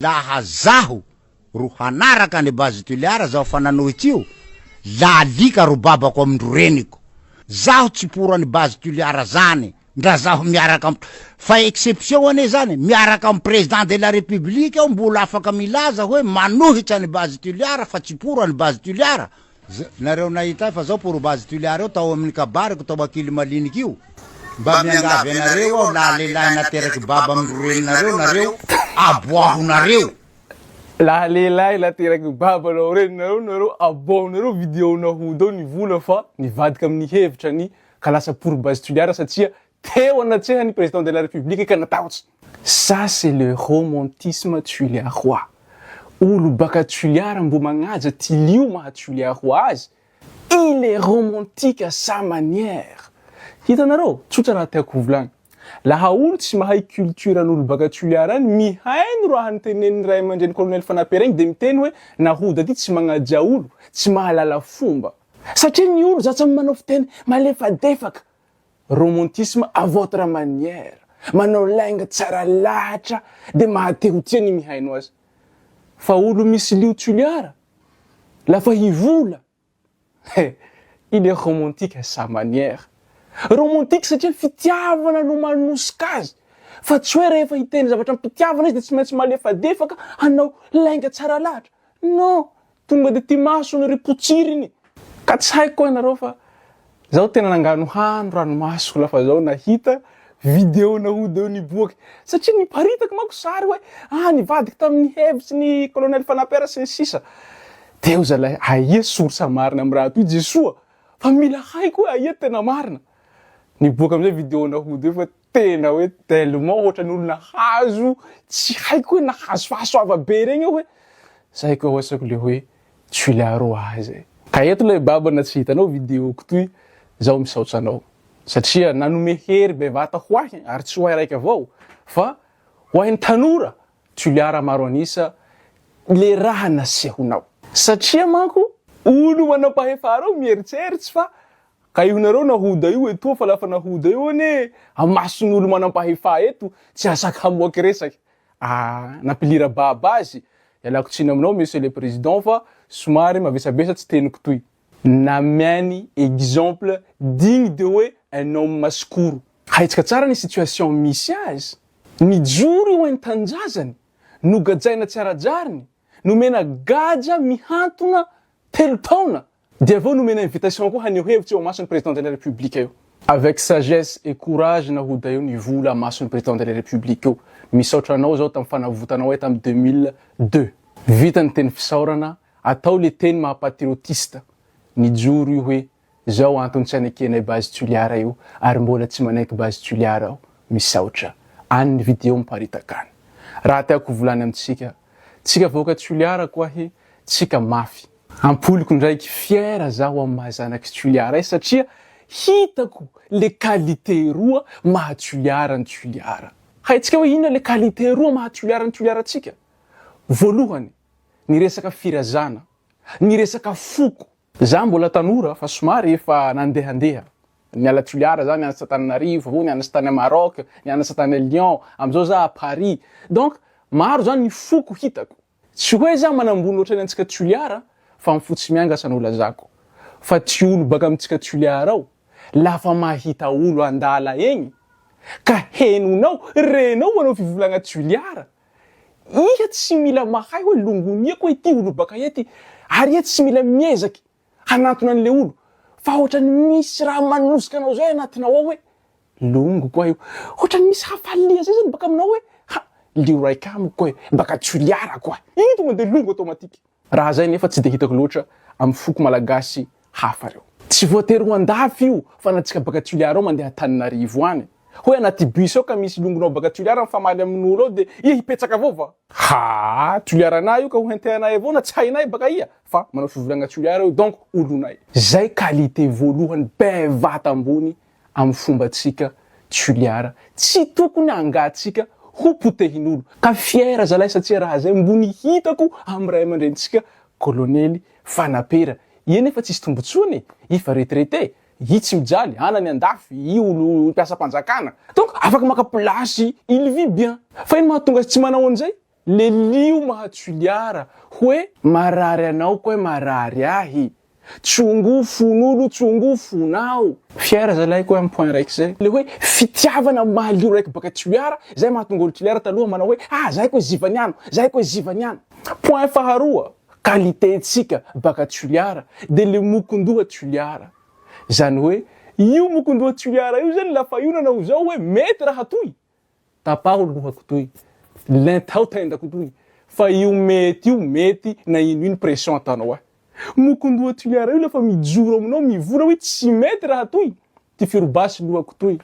Laha zaho ro hanaraka any Base Toliara zaho fa nanohitsy io, la alika ro babako amindro reniko. Zaho tsy pour any Base Toliara zany, ndra zaho miaraka am, fa exception anie zany, miaraka am président de la république aho mbola afaka milaza hoe manohitsy any Base Toliara fa tsy pour any Base Toliara. Nareo nahita ahy fa zao pour Base Toliara io tao amin'ny kabariko tao Ankilimaliniky io. Mba miangavy anareo aho laha lehilahy nateraky baba amindro reninareo nareo aboahonareo. Laha lehilahy nateraky babanao reninareo nareo aboahonareo video nahody ao ny vola fa nivadika amin'ny hevitra ny ka lasa pour base Toliara satria teo anatrehan'ny président de la république ka natahotra. Ça c'est le romantisme Tuliarois. Olo baka Tuliara mbo magnaja ty lio maha Tuliarois azy Il est romantique à sa manière. Hitanareo? Tsotra raha tiako ho volagny. Laha olo tsy mahay culture an'olo baka Toliara any mihaino raha notenenin'ny ray aman-dreny colonel Fanape regny de miteny hoe Nahoda ty tsy magnaja olo, tsy mahalala fomba. Satria ny olo zatsa manao fiteny malefadefaka, romantisme à votre manière, manao lainga tsara lahatra de maha-te ho tia ny mihaino azy. Fa olo misy lio Toliara, Lafa hivola he! Il est romantique à sa manière. Romantique satria fitiavana no manosika azy fa tsy hoe rehefa hiteny zavatra am-pitiavana izy dia tsy maintsy malefadefaka hanao lainga tsara lahatra. Non! Tonga dia ty masony ry potsiriny. Ka tsy haiko koa ianareo fa Zaho tena nanganohano ranomasoko lafa zaho nahita video nahody eo niboaky satria niparitaky manko sary hoe ah nivadiky tamin'ny hevitry ny colonel Fanapera sy ny sisa teo zalahy aia source marina am raha toy Jesoa fa mila haiko hoe aia tena marina niboaka amizay video nahody eo fa tena hoe tellement ohatran'ny olo nahazo tsy haiko hoe nahazo fahasoava be regny aho hoe zay koa asako le hoe Toliaro ahy zay. Ka eto lay baba na tsy hitanao video-ko toy zaho misaotsa anao satria nanome hery bevata ho ahy ary tsy ho ahy raiky avao fa ho ahy ny tanora Toliara maro an'isa le raha nasehonao. Satria manko olo manampahefa reo mieritseritsy fa ka io nareo nahoda io etoa fa lafa nahoda io anie amason'olo manampahefa eto tsy asaky hamoaky resaky Ah nampilira baba azy, ialako tsiny aminao monsieur le président fa somary mavesabesatra teniko toy. Namiany exemple digne de hoe un homme masikoro. Haitsika tsara ny situation misy azy, nijoro io hain-tanindrazany, nogajaina tsy ara-drariny, nomena gadra mihantona telo taona, Dia avy eo nomena invitation koa haneho hevitra eo amason'ny président de la république eo. Avec sagesse et courage nahoda eo ny vola amason'ny président de la république eo. Misaotra anao zaho tam fanavotanao ahy tam 2002. Vita ny teny fisaorana, atao le teny maha patriotiste. Nijoro io hoe zao antony tsy anekenay base Toliara io ary mbola tsy manaiky base Toliara aho. Misaotra. Any ny video miparitaka any. Raha tiako ho volany amintsika, tsika vahoaka Toliara koahy tsika mafy. Ampoliko ndraiky fier zaho am maha zanak'i Toliara ahy satria hitako le qualité roa maha Toliara ny Toliara. Haintsika hoe inona le qualité roa maha Toliara ny Toliara antsika? Voalohany, ny resaka firazana, ny resaka foko. Za mbola tanora fa somary efa nandehandeha, niala Toliara za nianatra Antananarivo, avy eo nianatra tany Maroc, nianatra tany Lyon, amzao za à Paris. Donc maro zany ny foko hitako. Tsy hoe za manambony loatra ny antsika Toliara fa ny fo tsy miangatra no lazako fa tsy olo baka amintsika Toliara ao lafa mahita olo andala egny ka henonao renao manao fivolagna Toliara iha tsy mila mahay hoe longoniako hoe ity olo baka ety ary iha tsy mila miezaky hanantona anle olo fa ohatrany misy raha manosika anao zay anatinao ao hoe longo koa io ohatrany misy hafalia zay zany baka aminao hoe ha lio raika amiko koa baka Toliara koa iny tonga de longo automatique. Raha zay nefa tsy de hitako loatra am foko malagasy hafa reo. Tsy voatery ho andafy io fa na tsika baka Toliara ao mandeha Antananarivo any hoe anaty bus ao ka misy longonao baka Toliara mifamaly amin'olo ao de ia hipetsaka avao va? Haa Toliaranay io ka ho henteanay avao na tsy hainay baka ia fa manao fivolagna Toliara io donc olonay. Zay qualité voalohany bevata ambony am fombatsika Toliara tsy tokony angatsika ho potehin'olo ka fier zalahy satria raha zay mbony hitako am ray aman-drenitsika kolonely Fanapera ia nefa tsisy tombotsoany e i fa retraité i tsy mijaly anany andafy i olo mpiasam-panjakana donc afaka maka place il vit bien fa ino mahatonga azy tsy manao an'izay? Le lio maha Toliara hoe marary anao koe marary ahy. Tsongo fon'olo tsongo fonao. Fier zalahy koa am point raiky zay. Le hoe fitiavana mahalio raiky baka Toliara zay mahatonga olo Toliara taloha manao hoe ah zahay koa zivaniano zahay koa zivaniano. Point faharoa qualité tsika baka Toliara de le mokondoha Toliara. Zany hoe io mokondoha Toliara io zany lafa io nanao zao hoe mety raha toy Tapaho lohako toy, lentao tendako toy, fa io mety io mety na ino ino pression ataonao ahy. Mokondoha Toliara io lafa mijoro aminao mivola hoe tsy mety raha toy, tifiro basy lohako toy,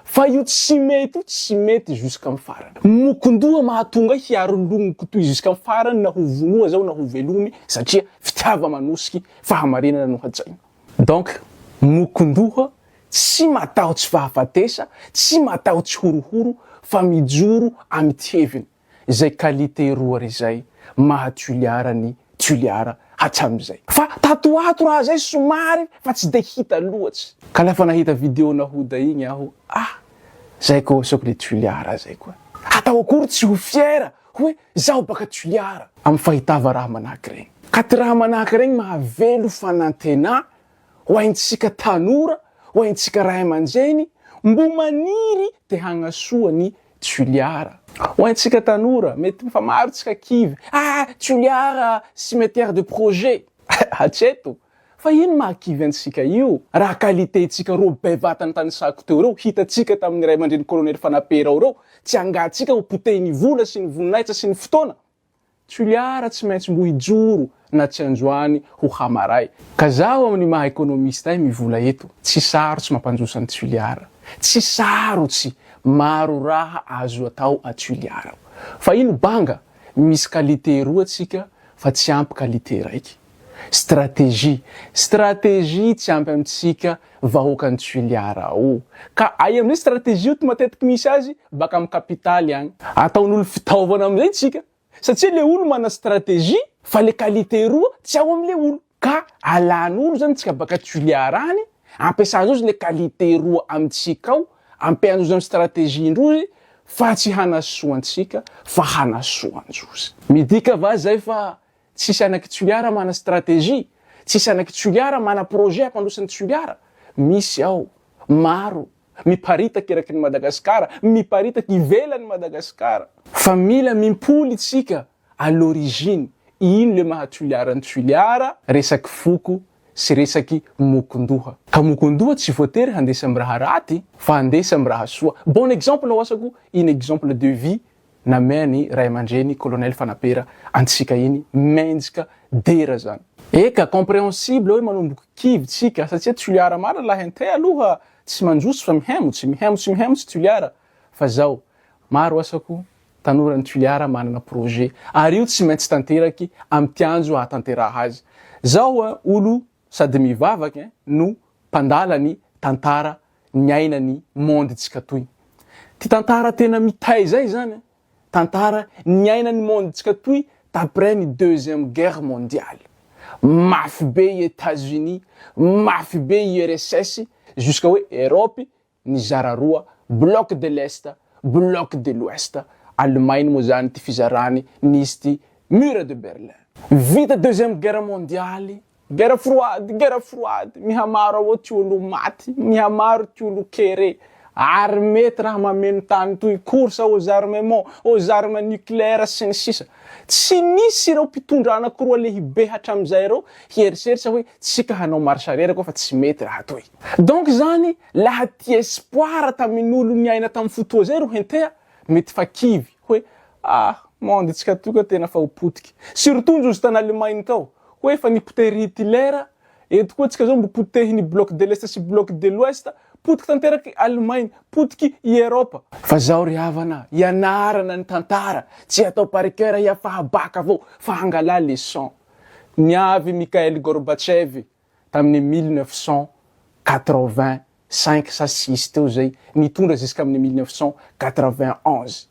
fa io tsy mety io tsy mety jusqu'am farany. Mokondoha mahatonga ahy hiaro longoko toy jusqu'am farany na ho vonoa zaho na ho velomy satria fitiava manosiky fahamarinana no hajaina. Donc mokondoha Tsy matahotsy fahafatesa, tsy matahotsy horohoro fa mijoro amity heviny. Zay qualité roa rezay maha Tuliara ny Tuliara hatramizay. Fa tato ho ato raha zay somary fa tsy de hita loatsy. Ka lafa nahita video nahoda igny aho ah zay koa asako le Tuliara zay koa. Hatao akory tsy ho fier hoe zaho baka Tuliara am fahitava raha manahaky regny. Ka ty raha manahaky regny mahavelo fanantena Ho haintsika tanora, ho haintsika ray aman-dreny mbo maniry te hagnasoa ny Toliara. Ho haintsika tanora, mety efa maro tsika kivy, ah Toliara cimetière de projet! Hatreto, fa ino mahakivy antsika io? Raha qualité-tsika reo bevata notanisako teo reo, hitantsika tamin'ny ray aman-dreny colonel Fanaperao reo, tsy angatsika ho potehin'ny vola sy ny voninahitra sy ny fotoana. Toliara tsy maintsy mbo hijoro na tsy androany ho hamaray. Ka zaho amin'ny maha economiste ahy mivola eto, tsy sarotsy mampandroso an'i Toliara. Tsy sarotsy, maro raha azo atao a Toliara ao. Fa ino banga, misy qualité roa tsika fa tsy ampy qualité raiky. Stratégie, stratégie tsy ampy amintsika vahoakan'i Toliara ao. Ka aia amizay stratégie io ty matetiky misy azy baka am kapitaly agny. Ataon'olo fitaovana amizay tsika satria le olo mana stratégie fa le qualité roa tsy ao amle olo. Ka alan'olo zany tsika baka Toliara any, ampiasandrozy le qualité roa amitsika ao, ampiandrozy am stratégie ndrozy fa tsy hanasoa antsika fa hanasoa androzy. Midika va zay fa Tsisy anak'i Toliara mana stratégie, tsisy anak'i Toliara mana projet hampandroso an'i Toliara. Misy ao, maro, miparitaka eraky ny Madagasikara, miparitaka ivelan'i Madagasikara. Fa mila mimpoly tsika à l'origine, ino le maha Toliara an'i Toliara, resaky foko sy resaky mokondoha. Ka mokondoha tsy voatery handesy am raha raty fa handesy am raha soa. Bon exemple ho asako iny exemple de vie Namea ny ray aman-dreny Colonel Fanapera antsika iny mendrika dera zany. Eka, compréhensible hoe manomboka kivy tsika satria Toliara marina lahy ante aloha tsy mandroso fa mihemotsy, mihemotsy mihemotsy Toliara fa zao, maro asako tanora ny Toliara manana projet ary io tsy maintsy tanteraky amty andro ahatanteraha azy. Zaho a olo sady mivavaka no mpandala ny tantara niaina ny monde tsika toy. Ty tantara tena mitaiza ahy zany an, tantara niaina ny monde tsika toy d'après ny deuxième guerre mondiale. Mafy be i Etats Unis, mafy be i URSS jusqu'à hoe Europe nizara roa, bloc de l'Est, bloc de l'Ouest, Allemagne moa zany ty fizarany nisy ty mur de Berlin. Vita deuxième guerre mondiale, Guerre froide, guerre froide, mihamaro avao ty olo maty, mihamaro ty olo kere, ary mety raha mameno tany toy course aux armements, aux armes nucléaires sy ny sisa. Tsy nisy ireo mpitondra anakiroa lehibe hatramizay ireo hieritreritra hoe tsika hanao marche arrière koa fa tsy mety raha toy. Donc zany laha ty espoir tamin'olo niaina tam fotoa zay ro hentea mety fa kivy hoe ah monde tsika toy koa tena fa ho potiky surtout ndrozy tany Allemagne tao hoe efa nipotery Hitler eto koa tsika zao mbo potehiny bloc de l'est sy bloc de l'ouest potiky tanteraky Allemagne potiky i Europe. Fa zao ry havana, ianarana ny tantara, tsy atao par coeur hiafaha bac avao fa hangalà leçon. Niavy Mikhail Gorbatchev tamin'ny 1985 sa six teo zay, nitondra jusqu'amin'ny 1991.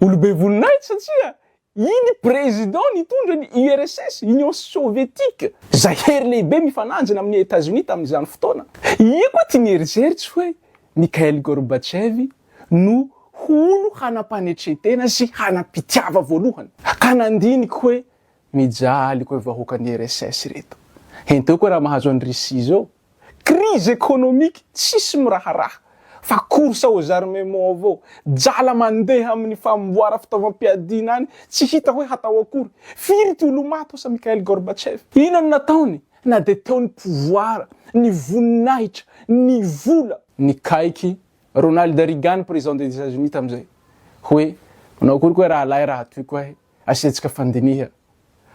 Olobe voninahitra satria iny président nitondra ny URSS, Union Soviétique, zay hery lehibe mifanandrina amin'i Etats-Unis tamin'izany fotoana. Io koa ty nieritreritro hoe Mikhail Gorbatchev no. ho olo hanam-panetren-tena sy hanam-pitiava voalohany. Ka nandiniky hoe mijaly koa vahoakan'i RSS reto. Henteo koa raha mahazo an'i Russie zao. Crise économique tsisy miraharaha fa course aux armements avao, jala mandeha amin'ny famboara fitaovam-piadiana any tsy hita hoe hatao akory. Firy ty olo maty osa Mikhail Gorbatchev? Inona no nataony na dia teo ny pouvoir, ny voninahitra, ny vola? Nikaiky Ronald Reagan président des Etats-Unis tamin'izay hoe manao akory koa rahalahy raha toy koa asiantsika fandiniha.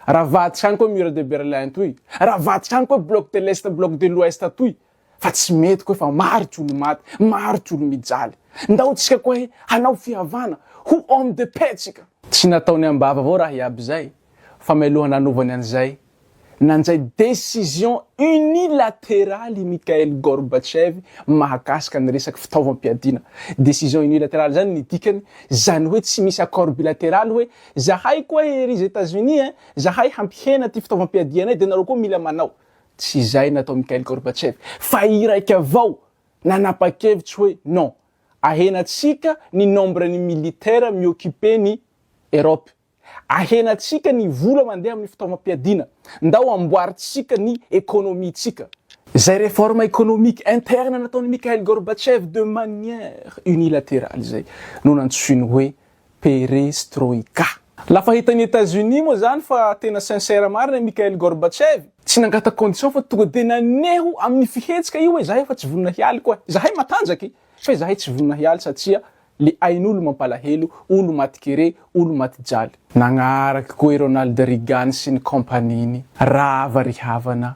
Ravatsika any koa mur de Berlin toy, ravatsika any koa bloc de l'est bloc de l'ouest toy fa tsy mety koa fa maro ty olo maty, maro ty olo mijaly. Ndao tsika koa he hanao fihavana, ho homme de paix tsika. Tsy nataony ambava avao raha iaby zay fa mialoha nanovany an'izay Nanjay décision unilatérale i Mikhail Gorbatchev mahakasika ny resaky fitaovam-piadiana. Décision unilatérale zany ny dikany, zany hoe tsy misy accord bilatéral hoe zahay koa ry Etats-Unis ein, zahay hampihena ty fitaovam-piadianay de nareo koa mila manao. Tsy zay natao Mikhail Gorbatchev fa iraika avao nanapa-kevitsy hoe non, ahenatsika ny nombre ny militaire mi-occuper ny Europe. Ahenantsika ny vola mandeha amin'ny fitaovam-piadiana. Ndao amboarintsika ny économie-tsika. Izay réforme économique interne nataon'i Mikhail Gorbatchev de manière unilatérale izay no nantsoiny hoe perestroïka. Lafa hitan'i Etats-Unis moa zany fa tena sincère marina i Mikhail Gorbatchev, tsy nangataka condition fa tonga de naneho amin'ny fihetsika io hoe zahay efa tsy vonona hialy koa, zahay matanjaky fa izahay tsy vonona hialy satria Le ain'olo mampalahelo, olo maty kere, olo maty jaly. Nagnaraky koa i Ronald Reagan sy ny compagnie-ny. Rava ry havana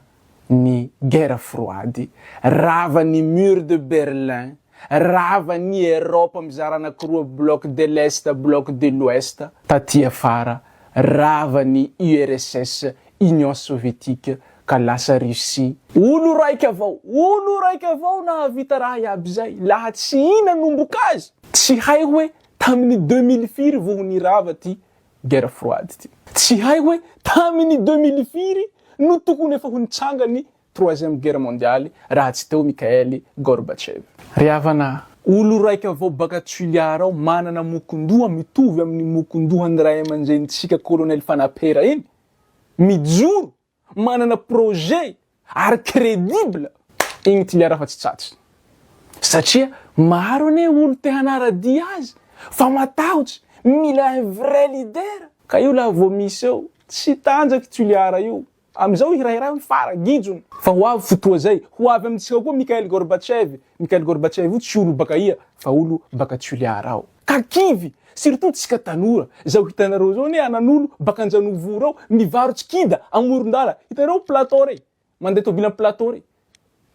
ny guerre froide, rava ny mur de Berlin, rava ny Europe mizara anakiroa bloc de l'Est, bloc de l'Ouest, taty afara rava ny URSS, Union Soviétique, ka lasa Russie. Olo raika avao, olo raika avao nahavita raha iaby zay, laha tsy i nanomboka azy, tsy hay hoe taminy 2000 firy voho nirava ty guerre froide ty, tsy hay hoe taminy 2000 firy no tokony efa ho nitsanga ny troisième guerre mondiale raha tsy teo Mikhail Gorbatchev. Ry havana, olo raika avao baka Toliara ao manana mokondoha mitovy amin'ny mokondohan'ny ray aman-drenintsika colonel Fanapera iny, mijoro, manana projet ary credible, igny Toliara fa tsy tsatsy. Satria maro anie olo te hanara-dia azy fa matahotsy, mila un vrai leader. Ka io laha vao misy eo, tsy tanjaky Toliara io. Amizao hirahiraha ny fara, gijony. Fa ho avy fotoa zay, ho avy amintsika koa Mikhail Gorbatchev, Mikhail Gorbatchev io tsy olo baka ia fa olo baka Toliara ao. Ka kivy, surtout tsika tanora, zao hitanareo zao anie anan'olo baka Anjanovory ao mivarotsy kida amorondala, hitanareo plateau rey, mandeha tobila am plateau rey.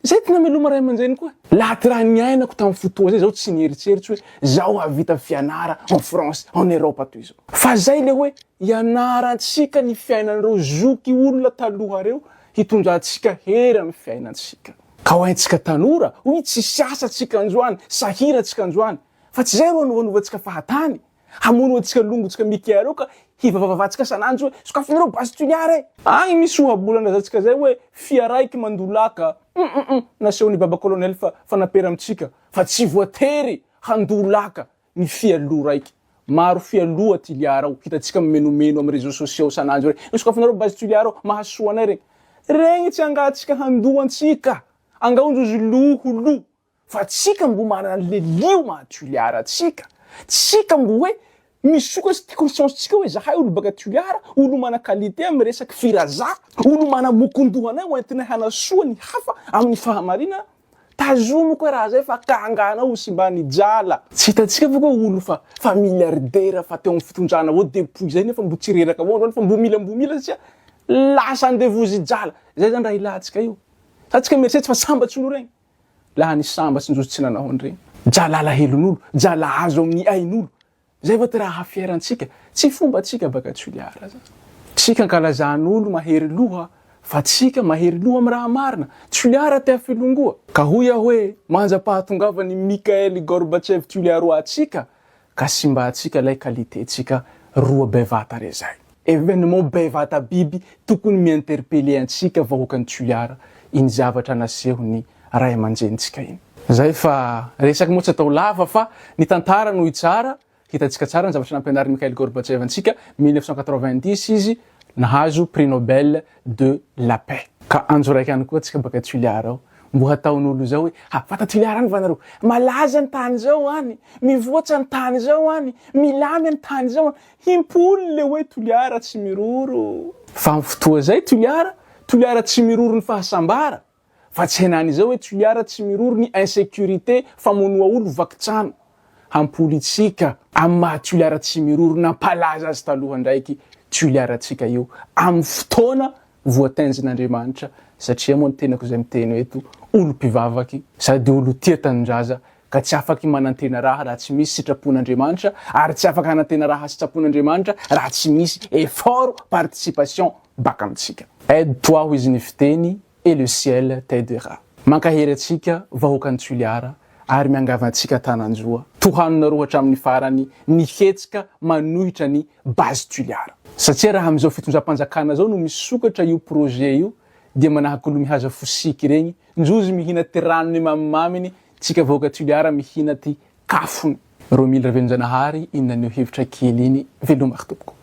Zay ty nameloma ray aman-dreny koa. Laha ty raha niainako tam fotoa zay zaho tsy nieritseritsy hoe zaho hahavita fianara en France, en Europe toy izao. Fa zay le hoe ianarantsika ny fiainan'ireo zoky olona taloha reo hitondrantsika hery am fiainantsika. Ka ho haintsika tanora, hoy tsisy asa tsika androany, sahira tsika androany. Fa tsy zay ro hanovanovantsika fahatany. Hamono antsika longotsika Mickey reo ka hivavavavantsika sanandro hoe sokafinareo base Toliara e! Agny misy ohabolan-drazantsika zay hoe fia raiky mandolaka hum nasehon'i baba colonel fa fanapera amintsika fa tsy voatery handolaka ny fia lo raiky. Maro fia lo a Toliara ao, hitantsika mimenomeno am réseaux sociaux sanandro regny hoe sokafinareo base Toliara ao, mahasoa anay regny. Regny tsy angahantsika handoa antsika, angaondrozy lo ho lo. Fa tsika mbo manana anle lio maha Tuliara atsika, tsika mbo hoe misokatry ty conscience tsika hoe zahay olo baka Tuliara, olo mana qualité am resaky firaza, olo mana mokondohanay ho entinay hanasoa ny hafa aminy fahamarinana, tazomy koa raha zay fa kangana ho simban'ny jala. Tsy hitantsika va koa olo fa fa milliardaire fa teo am fitondrana avao depuis zay nefa mbo tsy reraka avao androany fa mbo mila mbo mila satria lasa andevozy jala, zay zany raha ilantsika io, sa tsika mieritseritsy fa sambatsy olo regny. Laha ny sambatsy ndrozy tsy nanao an'iregny. Jala alahelon'olo, jala azo amin'ny ain'olo. Zay va ty raha hafierantsika? Tsy fombantsika baka Toliara zany. Tsika ankalazan'olo mahery loha fa tsika mahery loha am raha marina. Toliara tea filongoa. Ka hoy aho hoe mandrapahatongavan'i Mikhail Gorbatchev Toliaroa atsika Ka simbantsika lay qualité tsika roa bevata re zay. Evenement bevata biby tokony mi-interpeller antsika vahoakan'i Toliara iny zavatra nasehon'ny ray aman-drenintsika iny. Zay fa resaky moa tsy atao lava fa ny tantara no hitsara, hitantsika tsara ny zavatra nampianarin'i Mikhail Gorbatchev antsika, 1990 izy nahazo prix Nobel de la paix. Ka anjo raika any koa tsika baka Tuliara ao, mbo hataon'olo zao hoe ha fata Tuliara any va nareo? Malaza ny tany zao any, mivoatsa ny tany zao any, milamy ny tany zao any, himpoly le hoe Toliara tsy miroro. Fa am fotoa zay Toliara, Toliara tsy miroro ny fahasambara, Fa tsy henany izao hoe Toliara tsy miroro ny insécurité famonoa olo vaky trano. Hampolitsika am maha Toliara tsy miroro nampalaza azy taloha ndraiky Toliara tsika io am fotoana voatenjin'Andriamanitra satria moa ny tenako izay miteny eto olo mpivavaky sady olo tia tanindraza ka tsy afaky manantena raha raha tsy misy sitrapon'Andriamanitra ary tsy afaka hanantena raha sitrapon'Andriamanitra raha tsy misy effort participation baka amintsika. Aide toi hoy izy ny fiteny et le ciel t'aidera. Mankahery antsika vahoakan'i Toliara ary miangavy antsika Tananjoa tohanonareo hatramin'ny farany ny hetsika manohitra ny base Toliara. Satria raha amin'izao fitondram-panjakana zao no misokatra io projet io dia manahaka olo mihaza fosiky regny, ndrozy mihina ty ranony mamimaminy, tsika vahoaka Toliara mihina ty kafony. Romily Ravelonjanahary iny naneho hevitra kely iny, veloma ry tompoko.